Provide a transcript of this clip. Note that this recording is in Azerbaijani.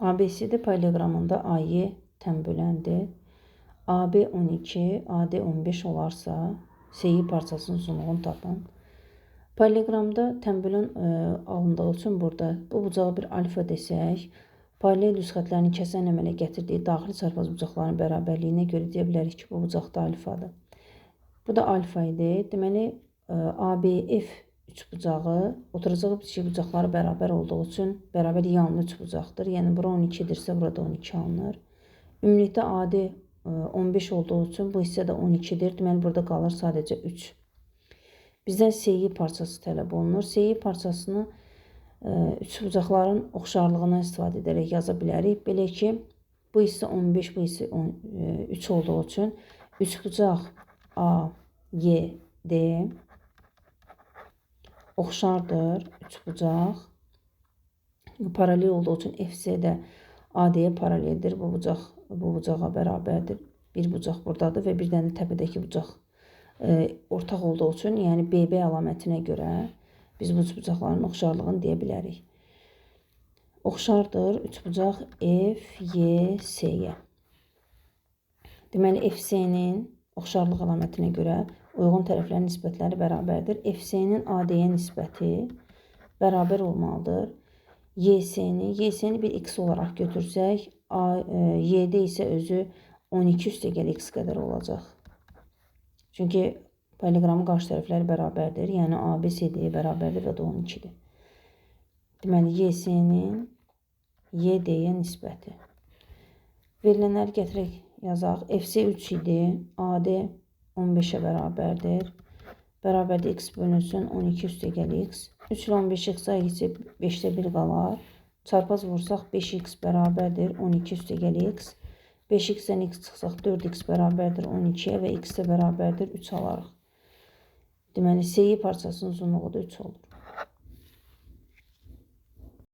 ABCD paralleloqramında AY tənböləndir. AB 12, AD 15 olarsa, CI parçasının uzunluğunu tapın. Paralleloqramda tənbölən alındığı üçün burada bu bucağı bir alfa desək, paralel düz xətlərini kəsən əmələ gətirdiyi daxili çarpaz bucaqların bərabərliyinə görə deyə bilərik ki, bu bucaq da alfadır. Bu da alfa idi. Deməli, ABF üçbucağı oturacağı bitişik bucaqları bərabər olduğu üçün bərabər yanlı üçbucaqdır. Yəni bura 12-dirsə, burada 12 alınır. Ümumilikdə AD 15 olduğu üçün bu hissə də 12-dir. Deməli, burada qalır sadəcə 3. Bizdən CI parçası tələb olunur. CI parçasını üçbucaqların oxşarlığından istifadə edərək yaza bilərik. Belə ki, bu hissə 15, bu hissə 3 olduğu üçün üçbucaq A, Y, D oxşardır. Üçbucaq paralel olduğu üçün FC də AD-yə paraleldir. Bu bucaq bu bucağa bərabərdir. Bir bucaq buradadır və bir dənə təpədəki bucaq ortaq olduğu üçün, yəni BB əlamətinə görə biz bu üçbucaqların oxşarlığını deyə bilərik. Oxşardır üçbucaq F, Y, S-yə. Deməli, FC-nin oxşarlıq əlamətinə görə uyğun tərəflərin nisbətləri bərabərdir. FC-nin AD-yə nisbəti bərabər olmalıdır. YC-ni bir x olaraq götürsək, YD isə özü 12 üstəgəl x qədər olacaq. Çünki paralleloqramın qarşı tərəfləri bərabərdir. Yəni AB CD-yə bərabərdir və də 12-dir. Deməli, YC-nin YD-yə nisbəti. Verilənləri gətirək, yazaq. FC 3 idi, AD 15-ə bərabərdir. Bərabərdir x bölünsün 12 üstəgəl x. 3 ilə 15 x-a keçib 5-də 1 qalar. Çarpaz vursaq 5x bərabərdir 12 üstəgəl x. 5x-dən x çıxsaq 4x bərabərdir 12-yə və x də bərabərdir 3 alarıq. Deməli, CI parçasının uzunluğu da 3 olur.